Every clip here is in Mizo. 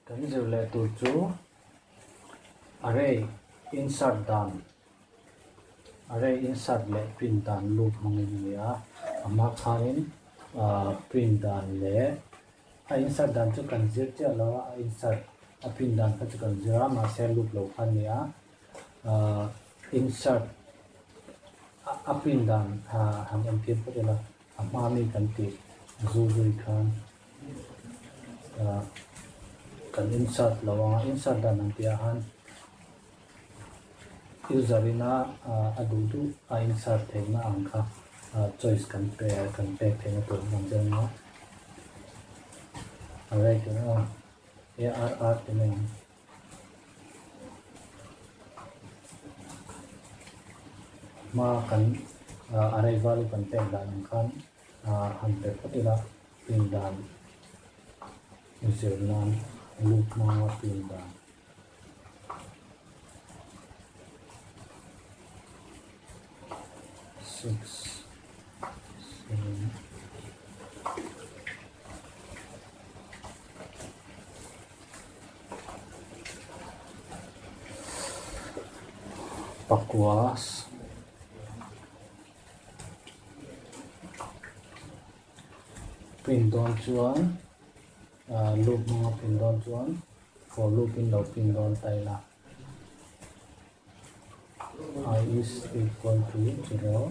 Kan zir leh tur chu array insert dan array insert leh print dan loop hmangin a ni a, a hma khanin print dan leh a insert dan chu kan zir chiah lo a, a insert a print dan kha chu kan zir a mahse loop lo kha a ni a, insert a print dan han entir phawt ila a hma mi kan tih zu zui khan kan insert lo ang a, insert dan ang tih ah khan user ina a duh duh a insert theihna ang kha choice kan pe kan pek theihna tur ang che ang a, array tih a arr tih mai ang. Hma kan array value kan pek dan ang khan han pe phawt ila pin dan zir nan loop hmanga pin dan. Six, seven. Pakua print dawn chuan ah loop hmanga print dawn chuan for loop in lo print dawn ta ila i is equal to zero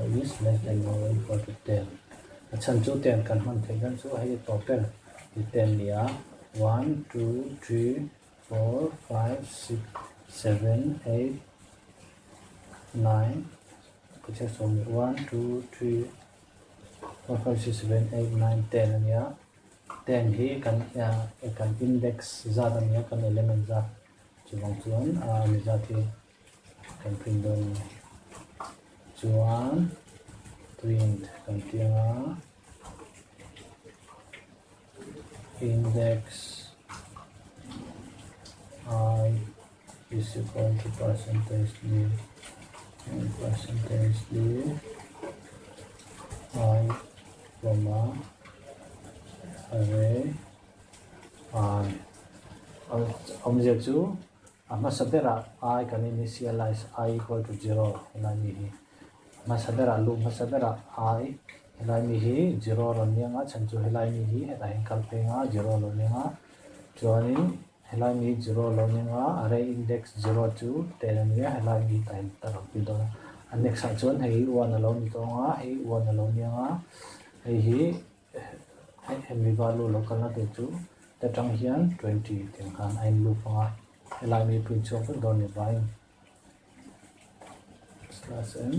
i is less than or equal to 10 a chhan chu 10 kan hman theih dan chu hei tawp ber ti 10 ni a 1 2 3 4 5 6 7 8 9 ka chhiar sawm leh 1 2 3 4 5 6 7 8 9 10 a nia 10 hi kan kan index zat a nia kan element zat chuvang chuan a zat hi kan print dawn a ni chuan print kan tiang a index i is equal to percentage d and percentage d i comma array i awmzia chu a hmasa berah i kan initialize i equal to zero helai mi hi a hmasa berah luh hmasa berah i helai mi hi zero rawn ni anga chhan chu helai mi hi hetah hian kal phei anga zero lo ni anga chuanin helai mi zero lo ni anga array index zero chu ten a ni a helai mi tah hian a rawn pil dawn a a next ah chuan hei hi one a lo ni tawh anga hei one a lo ni anga hei hi Hemi value lo kalna tur chu ta tang hian 20 tiang khan a in loop ang a, helai mi print chhuak vek dawn ni vaiin slash n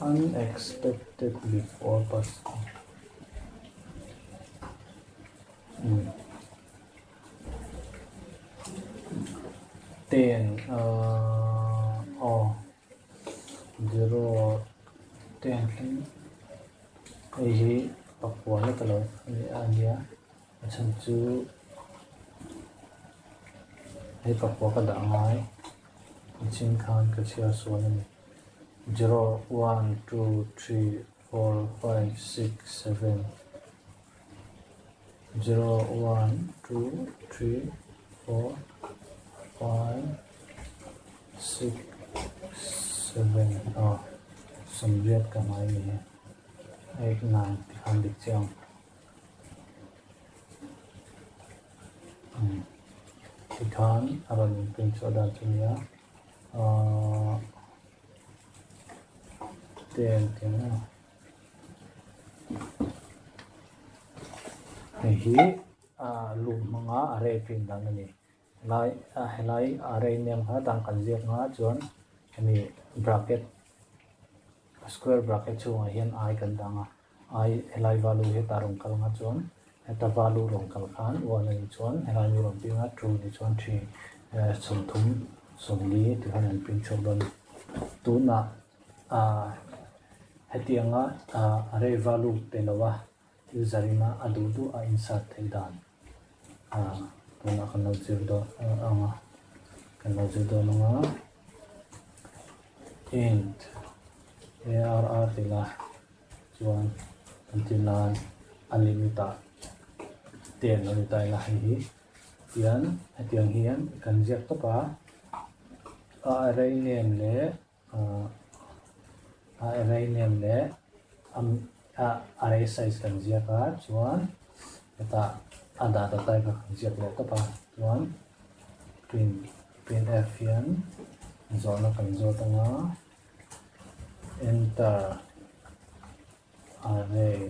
unexpected before person um 10 uh, aw Zero ten thleng hei hi pakua lek alo a nia a chhan chu hei pakua ka dah ngai nichin khan ka chhiar sual a ni zero one two three four five six seven zero one two three four five Six seven aw sawmriat ka hmai ni hi eight nine ti khan dik chiang umm tikhan a rawn in print chhuah dan chu nia ahh ten ti ang a hei hi ah lu hmanga a rei print dan a ni. Helai helai array name kha tang kan ziak nga chuan hemi bracket square bracket chhungah hian i kan dang a, i helai value hi hetah rawn kal nga chuan heta value rawn kal khan one a nih chuan helai mi rawn piang a two a nih chuan three 30 40 tikhan an print chhuak dawn a ni. Tunah ah hetianga ah array value pe lo a user ina a duh duh a insert theih dan. Ah tunah kan lo zir dawn ang a kan lo zir dawn ang a int arr tih la chuan. Entir nan a limit ah 10 lo ni ta ila hei hi tian hetiang hian kan ziak tawp a, a array name leh a array name leh a array size kan ziak a chuan hetah a data type kha kan ziak leh tawp a chuan print print f hian zawhna kan zawt anga enter array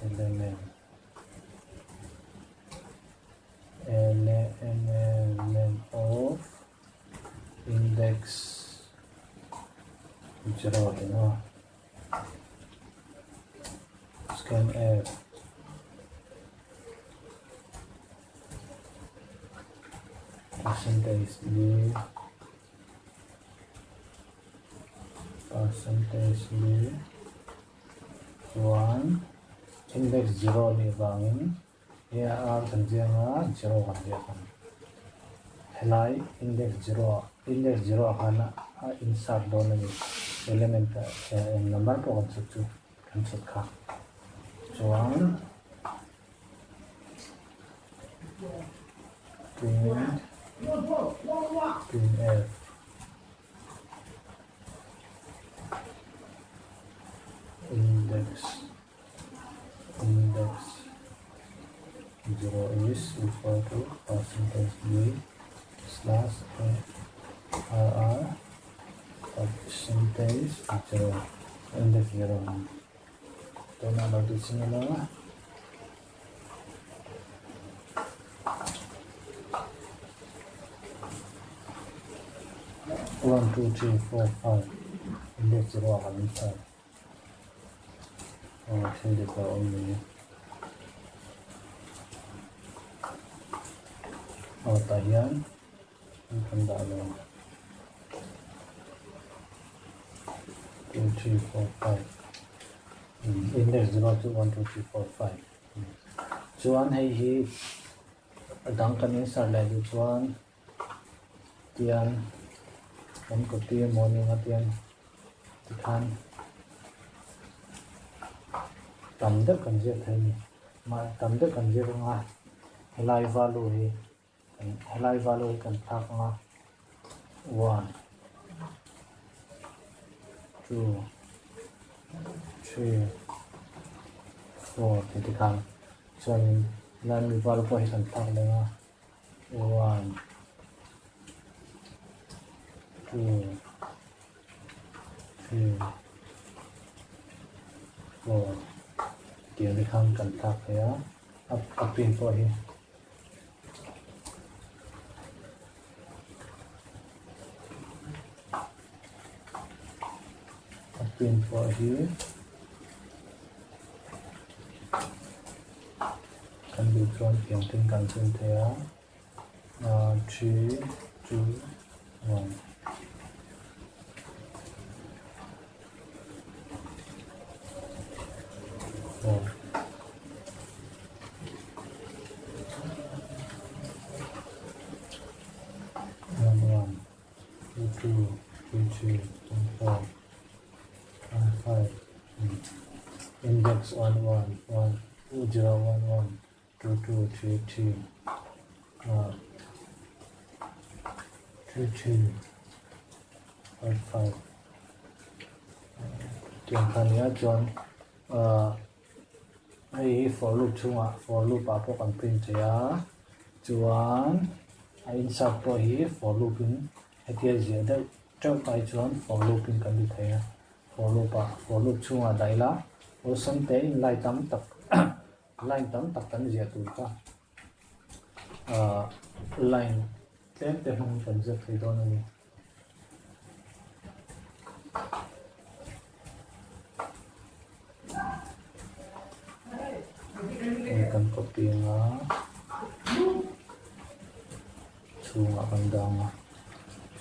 element element of index 0 tih maw scan f percentage d percentage d chuan index 0 nih vangin AR kan ziang a, zero kan ziak ang. Helai index zero ah index zero ah khan a insert dawn a ni. Element eng number pawh kan chhut chu kan chhut kha. Chuan print print f index Index 0 is equal to percentage d slash a r r percentage 0 index 0 tuna lo ti chin ila one two three four five index 0 ah kan insert Aw thil dik a awm ni. Aw tah hian kan dah lo. 2, 3, 4, 5. Index 0 chu 1, 2, 3, 4, 5. Chuan hei hi a dang kan insert leh duh chuan tian kan copy emaw ni anga tian tikhan tam deuh kan ziak thei a ni mah tam deuh kan ziak anga helai value hi helai value hi kan thlak anga one two three four tih tikhan chuanin helai mi value pawh hi kan thlak leh anga. One, two, three, four tih te khan kan thlak thei a, a print pawh hi a print pawh hi Kan duh chuan tiang ten kan chhun thei a, 3, 2, 1. 4. 1, 1, 2, 2, 3, 3, 1, 4. 1, 5. Index 1, 1, 1. 2 0 1 1 2 2 3 3 3 3 5 5 tiang kha nia chuan hei hi for loop chhungah for loop ah pawh kan print thei a chuan a insert pawh hi for loop in hetia ziah deuh teuh ai chuan for loop in kan ti thei a. For loop ah for loop chhungah dah ila awlsam te in line tam tak line tam tak kan ziah tur kha ahh line tlem te hmangin kan ziak thei dawn a ni. Hei kan copy anga chhungah kan dah anga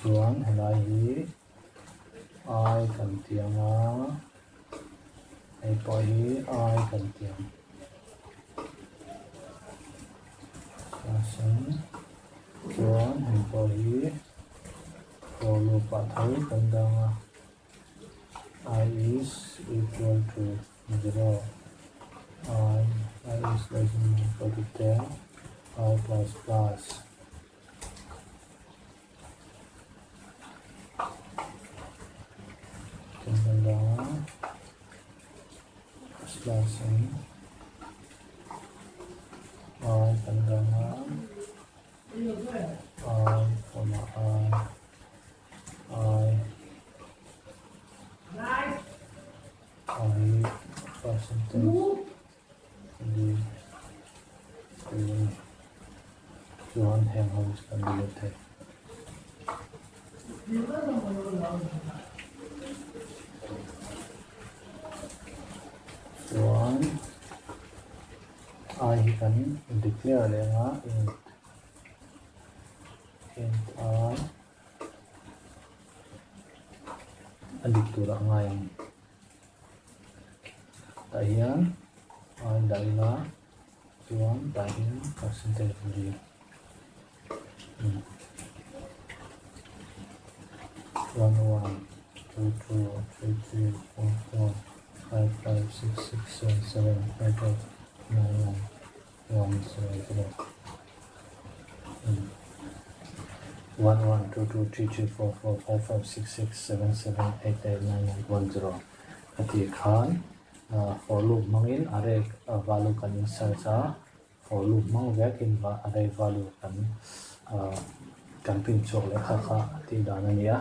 chuan helai hi. Ai kan ti ang a, hei pawh hi ai kan ti ang. Chuan chuan hei pawh hi for loop ah tho kan dang a, i is equal to 0. I, I is less than or equal to 10, I plus plus. Tin kan dang a, slash in I kan dang a, I comma I, I, I percentage d tih a ni. Chuan heng ho chu kan delete thei. Chuan I hi kan declare leh anga int int I a dik turah a ngai ang. Tah hian a dah ila chuan tah hian percentage d one one two two three three four four five five six six seven seven eight eight nine nine one zero zero one one two two three three four four five five six six seven seven eight eight nine nine one zero a tih khan for loop hmangin array value kan insert a for loop hmang vekin array value kan kan print chhuak leh kha kha a tih dan a ni a.